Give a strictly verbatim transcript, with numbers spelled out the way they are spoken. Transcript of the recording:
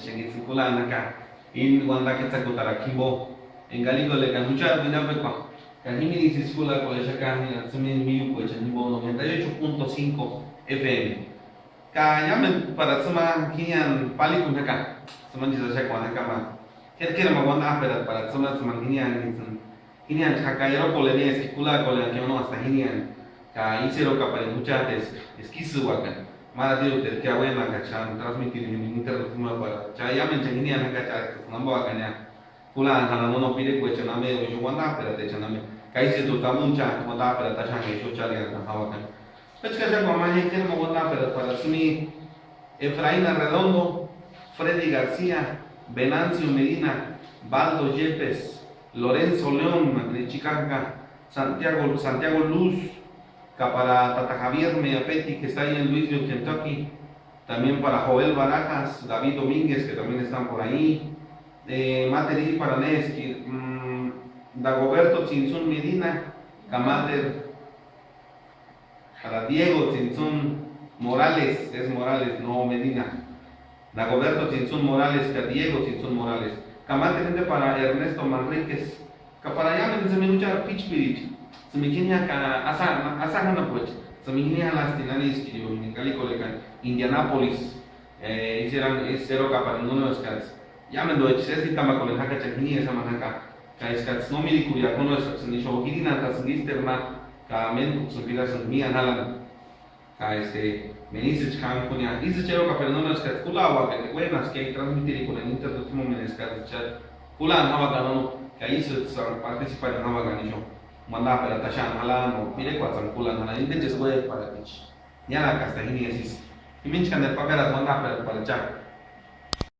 Enga itsï kulani jaka, ini uandaketsakutarakua jimbo, enga Calicolekani juchari uinhapekua, ka jimini isï kulaakorhexaka enga tsïmini míyukuechani jimbo, noventa y ocho punto cinco F M. Ka iámendu para tsïma jiniani pálikuani jaka, tsïmanchisï axakuani jaka ma, k'éri k'éri ma uandajperatku para tsïma, tsïmani jiniani, jiniani jaka erokorheni eska kulaakorheaka ono hasta jiniani, ka ísï erokaparini juchajti eska, eska ísï uakani. Máru adiruteru ke auenhakachi xáni transmitirini jimini internetu jima para cha iámendu cha jiniani jaka cha eska nambuakani ya. Kulani jarhani no pirekuechani ambe, o ixu uandajperatechani ambe, ka ísï tu tamuncha uandajperata axani ixu chárhiantani jauakani. Péchka axakuani ma je k'éri ma uandajperatku para tsïmini Efraín Arredondo, Freddy García, Venancio Medina, Baldo Yepes, Lorenzo León, Chicaca, Santiago, Santiago Luz, ka para tata Javier Meapeti, que está ahí en Louisville, Kentucky, también para Joel Barajas, David Domínguez, que también están por ahí. Eh, máteru ísï para neski, mm, Dagoberto Tsinsun Medina, ka máteru para Diego Tsinsun Morales, es Morales, no Medina. Dagoberto Tsinsun Morales, ka Diego Tsinsun Morales. Ka máteru inde para Ernesto Manríquez, ka para iámendu tsïmini juchari píchpiricha, tsïmini jiniaka asa, asa janapuecha, tsïmini jiniani jalaasti nani iskiriu, Calicolekani, Indianápolis, eh, hicieron, es erokaparini no eskatsi. Iámenduecha sési tamakorheni jakachani jini examani jaka, ka eskatsï no mírikurhiaka no eskatsïni ixu jirinhantasïnga ísteru ma, ka méntkuksïni p'irasïnga míani jalani. Ka este, menisïchi jámkunia, ísï erokaparini no eskatsï kulauaka, ka uénaska transmitirikorheni internetu jimomeni eskatsï cha kulani jauaka no, ka ísïtsï participarini jauaka ixu. Mandajperata axani jalani, no, pirekuatsani kulani jalani, indechesï uéjparatichi. Niáraaka hasta jini esisï. Jimini chkáneri pakarata mandajperatku para cha.